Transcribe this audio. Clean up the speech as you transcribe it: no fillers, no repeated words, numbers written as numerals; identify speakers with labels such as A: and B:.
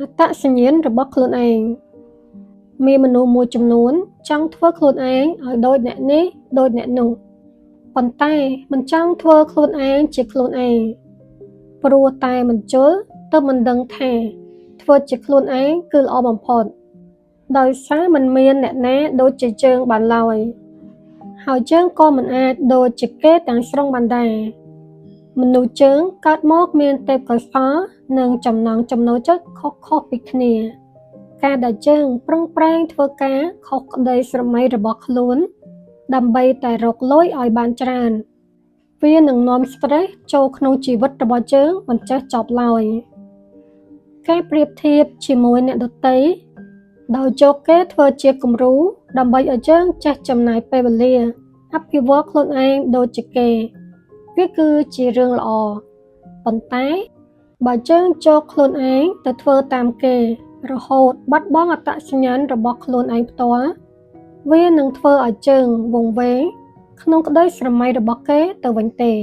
A: អត្តសញ្ញាណរបស់ខ្លួនឯងមានមនុស្សមួយចំនួនចង់ធ្វើខ្លួនឯងឲ្យដូចអ្នកនេះដូចអ្នកនោះប៉ុន្តែមិនចង់ធ្វើខ្លួនឯងជាខ្លួនឯងព្រោះតែមិនជល់ទៅមិនដឹងថាធ្វើជាខ្លួនឯងគឺល្អបំផុតដោយសារមិនមានអ្នកណាដូចជាយើងបានឡើយហើយយើងក៏មិនអាចដូចជាគេទាំងស្រុងបានដែរមនុស្សយើងកើតមកមានទេពកោសល្យនិងចំណង់ចំណូលចិត្តខុសៗពីគ្នាការដែលយើងប្រឹងប្រែងធ្វើការខុសក្តីស្រមៃរបស់ខ្លួនដើម្បីតែរកលុយឲ្យបានច្រើនវានឹងនាំ stress ចូលក្នុងជីវិតរបស់យើងមិនចេះចប់ឡើយការប្រៀបធៀបជាមួយអ្នកដទៃដោយយកគេធ្វើជាគំរូដើម្បីឲ្យយើងចេះចំណាយពេលវេលាអភិវឌ្ឍខ្លួនឯងដូចជាគេវាគឺជារឿងល្អប៉ុន្តែបើយើងយកខ្លួនឯងទៅធ្វើតាមគេរហូតបាត់បង់អត្តសញ្ញាណរបស់ខ្លួនឯងផ្ទាល់វានឹងធ្វើឲ្យយើងវង្វេងក្នុងក្តីស្រមៃរបស់គេទៅវិញទេ។